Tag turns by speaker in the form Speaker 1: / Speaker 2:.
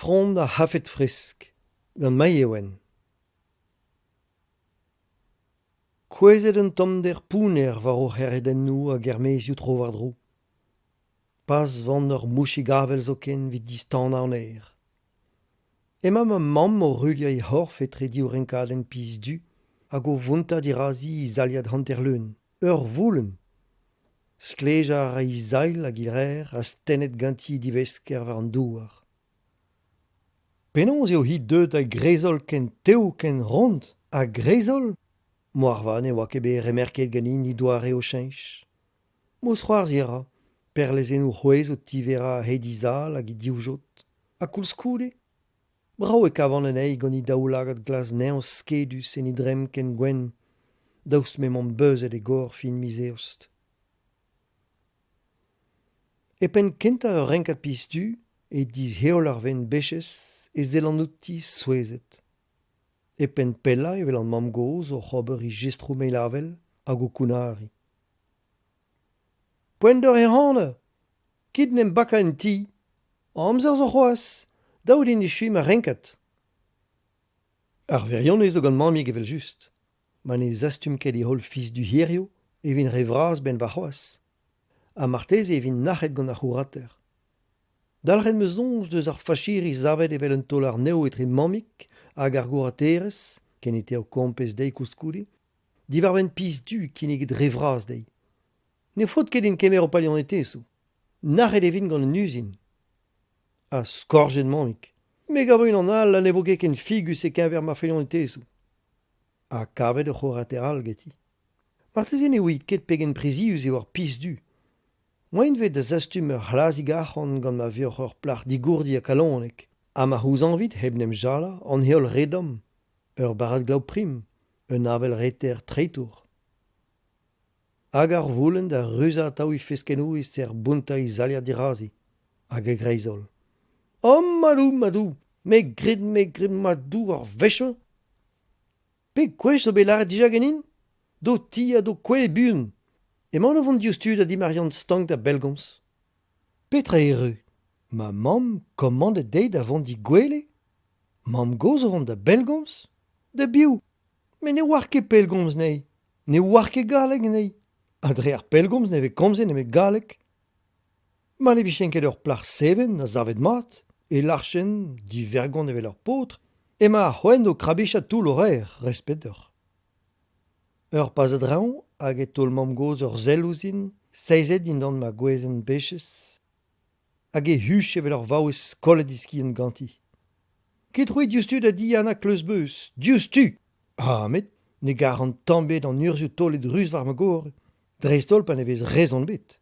Speaker 1: Frond ar c'hafed fresk, gant Mai-Ewen. Kouezhet un tommder pounner war o c'hêriadennoù hag er maezioù tro-war-dro. Pas van ur mouchig avel zoken evit distanañ an aer. Emañ ma mamm o ruilhañ he c'horf etre div renkadenn piz du hag o vountañ dirazi he zailhad hanter-leun. Ur voulenn. Stlejañ a ra he zailh hag he rer astennet ganti he divesker war an douar. Penaos eo-hi deuet a-greiz-holl ken tev, ken ront, a-greiz-holl ? Moarvat ne oa ket bet remerket ganin he doare o cheñch. Mousc'hoarzhiñ a ra, perlezennoù c'hwez o tiverañ a-hed he zal hag he divjod. Ha koulskoude, brav e kavan anezhi gant he daoulagad glas-neñv skedus en he dremm ken gwenn, daoust m'emañ beuzet e gor fin miz Eost. E penn kentañ ur renkad piz-du, e disheol ar vent bechez, e sellan outi souezhet. E penn pellañ e welan mamm-gozh oc'h ober he jestroù meilavel hag o kounnariñ. Poent deoc'h ehanañ ! Kit 'n em bakañ en ti. Amzer zo c'hoazh, dav din echuiñ ma renkad. Ar wirionez zo gant mammig evel-just. Ma ne zastum ket he holl fiz-du hiziv e vin re vras 'benn warc'hoazh. Ha marteze e vin nac'het gant ar c'hourater. Dalc'het 'm eus soñj deus ar fachiri savet evel un taol-arnev etre mammig hag ar gouraterez, ken e teu kompez dezhi koulskoude, diwar-benn piz-du kinniget re vras dezhi. Ne faot ket din kemer ho palionetezoù. Nac'het e vin gant un uzin. Ha skorjet mammig. Me 'gavo unan all ha ne vo ket ken figus e-keñver ma fellonetezoù. Ha kavet ur c'hourater all ganti. Marteze ne ouiit ket pegen prizius eo ar piz-du. Moaien 'vez da zastum ur c'hlazig arc'hant gant ma vioc'h ur plac'h digourdi ha kalonek ha ma c'houzañvit hep 'n em jalañ an heol re domm, ur barrad glav prim, un avel reter treitour. Hag ar voulenn da ruzañ atav he feskennoù e-ser bountañ he zailhad dirazi, hag a-greiz-holl. Oh madoù, madoù, me 'gred, me 'gred madoù ar wech-mañ ! Pet gwech zo bet lâret dija ganin ? D'ho ti ha d'ho kwele buan. Emaon o vont diouzhtu da di Marianne Stank da bellgomz. Petra erru ? Ma mamm komandet dezhi da vont d'he gwele ? Mamm-gozh o vont da bellgomz ? Da biv ? Met ne oar ket pellgomz anezhi. Ne oar ket galleg anezhi. Ha dre ar pellgomz ne vez komzet nemet galleg. Ma ne vijen ket ur plac'h seven ha savet mat, e lârjen, divergont evel ur paotr, emañ ar c'hoant o krabichat toull ho reer, respet deoc'h. Ur paz a-dreñv hag e taol mamm-gozh ur sell ouzhin, seizet dindan ma gwezenn bechez, hag e huch evel ur vaouez kollet he skiant ganti. Ket c'hwi diouzhtu da di Anna Kleuzbeuz, diouzhtu ! Ah, met ne garan tamm ebet an urzhioù taolet ruz war ma gorre, dreist-holl pa ne vez rezon ebet.